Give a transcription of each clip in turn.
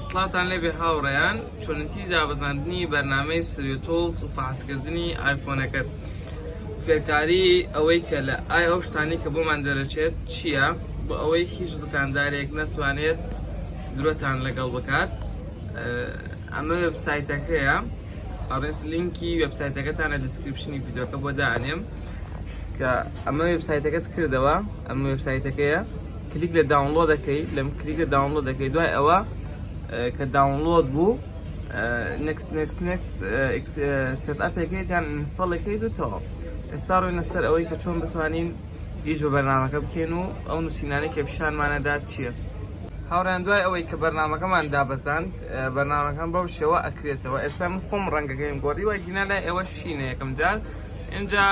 سڵاوتان لێبێ هاوڕێیان، چۆنێتی دابەزاندنی بەرنامەی 3uTools و فەحسکردنی ئایفۆنەکەت، فێرکاری ئەوەی کە لە ئای ئەو شتانەی کە بۆمان دەرەچێت چییە بۆ ئەوەی هیچ دوکاندارێک نەتوانێت درۆتان لەگەڵ بکات. ئەمە وێبسایتەکەیە، ئەڕێس لینکی وێبسایتەکەتان لە description ی ڤیدیۆکە بۆ دانێم کە ئەمە وێبسایتەکەت کردەوە، ئەمە وێبسایتەکەیە. کلیک لە download دەکەی لەم کلیک لە download دەکەی دوای ئەوە کە download بوو next next next set up ەکەیت یان install ەکەیت و تەواو. ئێستا ڕۆینە سەر ئەوەی کە چۆن بتوانین ئیش بە بەرنامەکە بکەین و ئەو نووسینانەی کە پیشانمانەدات چییە. هاوڕێیان دوای ئەوەی کە بەرنامەکەمان دابەزاند بەرنامەکەم بەو شێوە ئەکرێتەوە. ئێستا من خۆم ڕەنگەکەیم گۆڕیوە گینا لای ئێوە شینە یەکەم جار ئینجا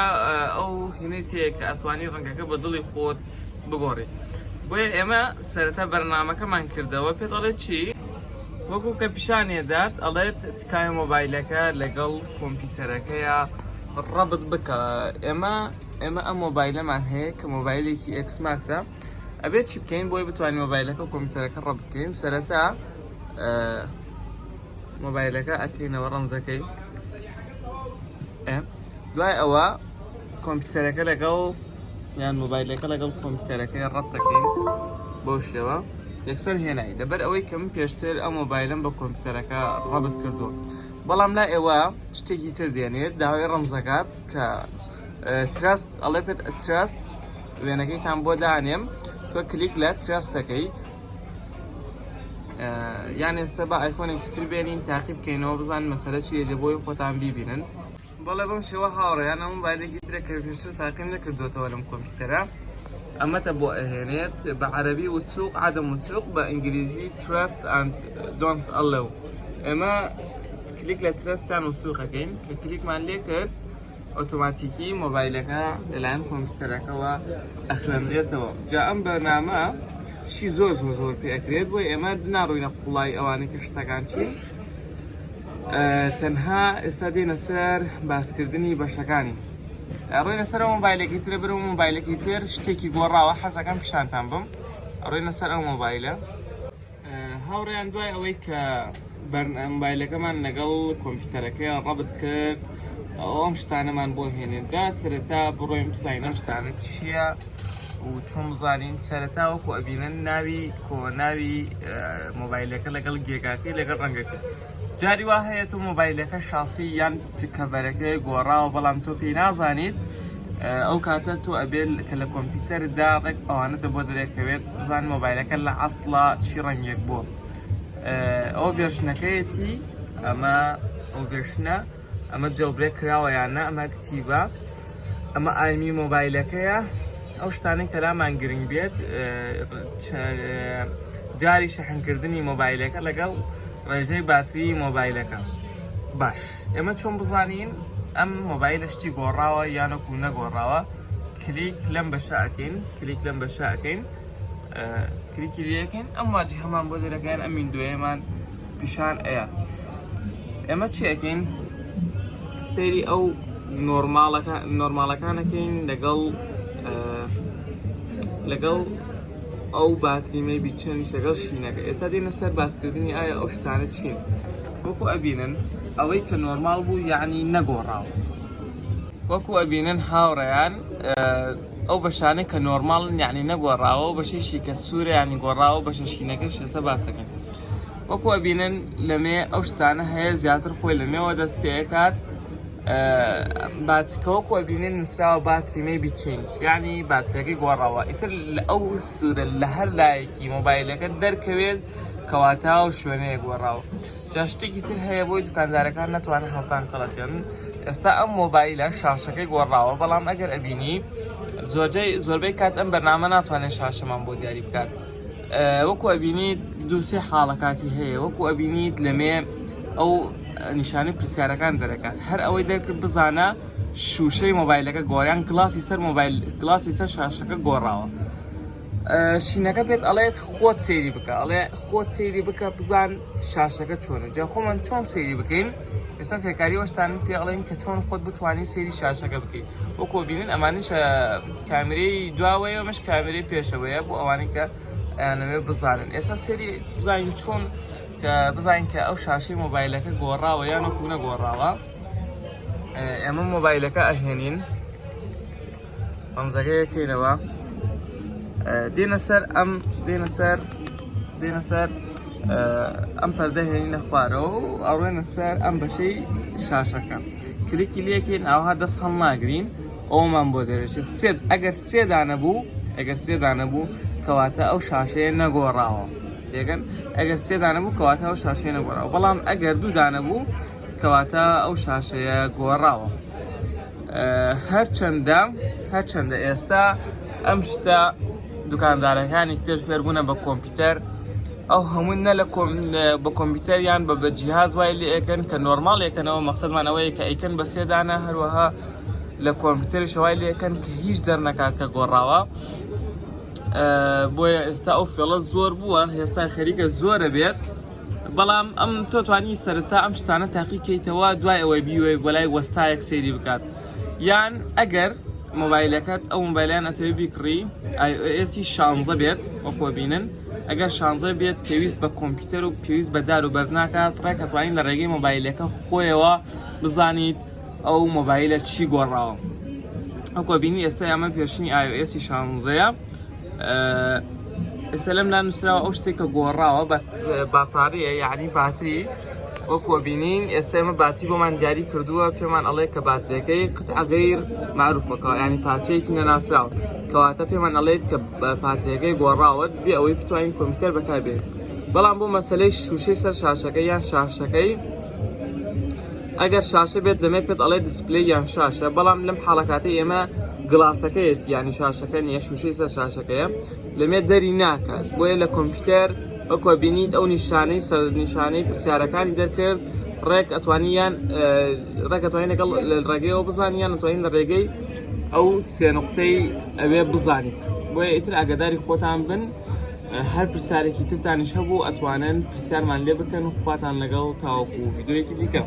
ئەو هینەی تێیە کە ئەتوانی ڕەنگەکە بە دڵی خۆت بگۆڕی. بۆیە ئێمە سەرەتا بەرنامەکەمان کردەوە پێت ئەڵێت چی؟ وەکو کە پیشانی دات ئەڵێت تکایە مۆبایلەکە لەگەڵ کۆمپیوتەرەکەیا ڕەبت بکە. ئێمە ئێمە ئەم مۆبایلەمان هەیە کە مۆبایلێکی ئێکس ماکسە. ئەبێت چی بکەین بۆی بتوانین مۆبایلەکە و کۆمپیوتەرەکە ڕەبت بکەین؟ سەرەتا مۆبایلەکە ئەکەینەوە ڕەمزەکەی دوای ئەوە کۆمپیوتەرەکە لەگەڵ یان مۆبایلەکە لەگەڵ کۆمپیوتەرەکەی ڕەت دەکەین بەو شێوە یەکسەر هێنای لەبەر ئەوەی کە من پێشتر ئەم مۆبایلم بە کۆمپیوتەرەکە ڕەبت کردووە بەڵام لا ئێوە شتێکی تر دێنێت داوای ڕەمزەکات کە trust ئەڵێ پێت trust وێنەکەیتان بۆ دانێم تۆ کلیک لە trust دەکەیت یان ئێستا بە ئایفۆنێکی تر بێنین تاقی بکەینەوە بزانین مەسەلە چییە دێ بۆی خۆتان بیبینن. بەڵێ بەم شێوە هاوڕێیان ئەم مۆبایلێکی ترە کە پێشتر تاقیم نەکردوێتەوە لەم کۆمپیوتەرە ئەمەتە بۆ ئەهێنێت بە عەرەبی وسوق عدم وسوق بە ئینگلیزی trust and don't allow. ئێمە کلیک لە trust یان وسوقەکەین کە کلیکمان لێ کرد ئۆتۆماتیکی مۆبایلەکە لەلایەن کۆمپیوتەرەکەوە ئەخوێنرێتەوە. جا ئەم بەرنامە شی زۆر زۆر زۆر پێ ئەکرێت بۆی ئێمە ناڕوینە قوڵایی ئەوانەی کە شتەکان چین، تەنها ئێستا دێنە سەر باسکردنی بەشەکانی. ڕۆینە سەر ئەو مۆبایلێکی ترە برم مۆبایلێکی تر شتێکی گۆڕاوە حەزەکەم پیشانتان بم. ڕۆینە سەر ئەو مۆبایلە. هاوڕێیان دوای ئەوەی کە مۆبایلەکەمان لەگەڵ کۆمپیوتەرەکەی ڕەبت کرد ئەم شتانەمان بۆ هێنێدا سەرەتا بڕۆین بزانین ئەم شتانە چییە و چۆن بزانین. سەرەتا وەکو ئەبینن ناوی کۆ ناوی مۆبایلەکە لەگەڵ گێگاکەی لەگەڵ ڕەنگەکە. جاری وا هەیە تۆ مۆبایلەکە شاسی یان cover ەکەی گۆڕاوە بەڵام تۆ پێی نازانیت. ئەو کاتە تۆ ئەبێت کە لە کۆمپیوتەردا ڕێک ئەوانەتە بۆ دەرەکەوێت بزان مۆبایلەکە لە ئەسڵا چی ڕەنگێک بووە. ئەوە version ەکەیەتی، ئەمە ئەو version ە، ئەمە jailbreak کراوە یان نا، ئەمە active ە، ئەمە IMEI مۆبایلەکەیە. ئەو شتانەی کە لامان گرنگ بێت جاری شەحنکردنی مۆبایلەکە لەگەڵ ڕێژەی باتری مۆبایلەکە. باش ئێمە چۆن بزانین ئەم مۆبایلە شتی گۆڕاوە یانەکو نەگۆڕاوە؟ کلیک لەم بەشە ئەکەین، کلیک لەم بەشە ئەکەین، کلیکی لێکەین ئەم واجهەمان بۆ دەرەکەیان ئەم window یەمان پیشان ئەیە. ئێمە چی ئەکەین؟ سەیری ئەو normal ەکە normal ەکانەکەین لەگەڵ لەگەڵ ئەو باتری maybe چەندیش لەگەڵ شینەکە. ئێستا دێنە سەر باسکردنی ئایا ئەو شتانە چین. وەکو ئەبینن ئەوەی کە normal بوو یعنی نەگۆڕاوە. وەکو ئەبینن هاوڕێیان ئەو بەشانەی کە normal ن یعنی نەگۆڕاوە و بەشێکی کە سوورە یعنی گۆڕاوە بەشە شینەکەش ئێستا باسەکەین. وەکو ئەبینن لەمێ ئەو شتانە هەیە زیاتر خۆی لەمێوە دەست پێکات. بات کە وەکو ئەبینن نووسراوە battery may be change یعنی باتریەکەی گۆڕاوە. ئیتر لە ئەو سوورە لە هەر لایەکی مۆبایلەکە دەرکەوێت کەواتە و شوێنەیە گۆڕاوە. جا شتێکی تر هەیە بۆی دوکاندارەکان نەتوانن هەڵتان خەڵەتێنن. ئێستا ئەم مۆبایلە شاشەکەی گۆڕاوە بەڵام ئەگەر ئەبینی زۆرجەی زۆربەی کات ئەم بەرنامە ناتوانێت شاشەمان بۆ دیاری بکات. وەکو ئەبینیت دووسێ حاڵەکاتی هەیە. وەکو ئەبینیت لەمێ ئەو نیشانەی پرسیارەکان دەرەکات. هەر ئەوەی دەرکرد بزانە شوشەی مۆبایلەکە گۆڕیان glass ی سەر مۆبایل glass ی سەر شاشەکە گۆڕاوە. شینەکە پێت ئەڵێت خۆت سەیری بکە، ئەڵێ خۆت سەیری بکە بزان شاشەکە چۆنە. جا خۆمان چۆن سەیری بکەین؟ ئێستا فێرکاری وەشتان پێ ئەڵێن کە چۆن خۆت بتوانی سەیری شاشەکە بکەیت. وەکو بینن ئەمانیش کامێرەی دواوەیە و ئەمەش کامێرەی پێشەوەیە بۆ ئەوانەی کە ئەیانەوێت بزانن. ئێستا سەیری بزانین چۆن. کە بزانین کە ئەو شاشەی مۆبایلەکە گۆڕاوە یان وەکو نەگۆڕاوە. ئێمە مۆبایلەکە ئەهێنین ڕەمزەکە یەکەینەوە دێنە سەر ئەم دێنە سەر دێنە سەر ئەم پەردە هێنینە خوارەوە و ئەڕۆێنە سەر ئەم بەشەی شاشەکە کلیکی لەکەین ئاوها دەست هەڵناگرین ئەومان بۆ دەرەچێت سێ ئەگەر سێدانە بوو ئەگەر سێدانە بوو کەواتە ئەو شاشەیە نەگۆڕاوە تێگەن ئەگەر سێدانە بوو کەواتە ئەو شاشەیە نەگۆڕاوە بەڵام ئەگەر دوو دانە بوو کەواتە ئەو شاشەیە گۆڕاوە هەرچەندە هەرچەندە ئێستا ئەم شتە دوکاندارەکانی تر فێربوونە بە کۆمپیوتەر ئەو هەموو نە لە بە کۆمپیوتەر یان بە بە جیهاز وای لێ ئەکەن کە نۆرماڵ یەکەنەوە مەقسەدمان ئەوەیە کە ئەیکەن بە سێدانە هەروەها لە کۆمپیوتەریش وای لێ ئەکەن کە هیچ دەرنەکات کە گۆڕاوە بۆیە ئێستا ئەو فێڵە زۆر بووە ئێستا خەریکە زۆرە بێت بەڵام ئەم تۆ توانی سەرەتا ئەم شتانە تاقی کەیتەوە دوای ئەوەی بیوێ بەلای وەستایەک سەیری بکات یان ئەگەر مۆبایلەکەت ئەو مۆبایلیان ئەتەوێ بیکڕی iOS 16 بێت وەکۆ بینن ئەگەر 16 بێت پێویست بە کۆمپیوتەر و پێویست بە دار و بەرد ناکات ڕێک ئەتوانین لە ڕێگەی مۆبایلەکە خۆیەوە بزانیت ئەو مۆبایلە چی گۆڕاوە وەکۆ بینی ئێستا ئەمە version ی iOS 16 ئێستا لەم لا نووسراوە ئەو شتێک کە گۆڕاوە باتاریە یعنی باتری وەکو بینین ئێستا ئێمە باتری بۆمان دیاری کردووە پێمان ئەڵێ کە باترەکەی قطعە غیر معروفەکە ینی پارچەیەکی نەناسراوە کەواتە پێمان ئەڵێت کە پاترەکەی گۆڕاوە بێ ئەوەی بتوانین کۆمپیوتەر بەکاربێت بەڵام بۆ مەسلەی شوشەی سەر شاشەکە یان شاشەکەی ئەگەر شاشە بێت لەمێ پێت ئەڵێ display یان شاشە بەڵام لەم حاڵەکاتەی ئێمە glass ەکەیەتی یانی شاشەکە نییە شوشەی سەر شاشەکەیە لەمێ دەری ناکات بۆیە لە کۆمپیوتەر وەکوە بینیت ئەو نیشانەی سەر نیشانەی پرسیارەکانی دەرکرد ڕێک ئەتوانی یان ڕێک ئەتوانی لەگەڵ لە ڕێگەیەوە بزانی یان ئەتوانین لە ڕێگەی ئەو سێ نقطەی ئەوێ بزانیت بۆیە ئیتر ئاگاداری خۆتان بن هەر پرسیارێکی ترتانیش هەبوو ئەتوانن پرسیارمان لێ بکەن و خواتان لەگەڵ تاوەکو ڤیدیۆیەکی دیکە.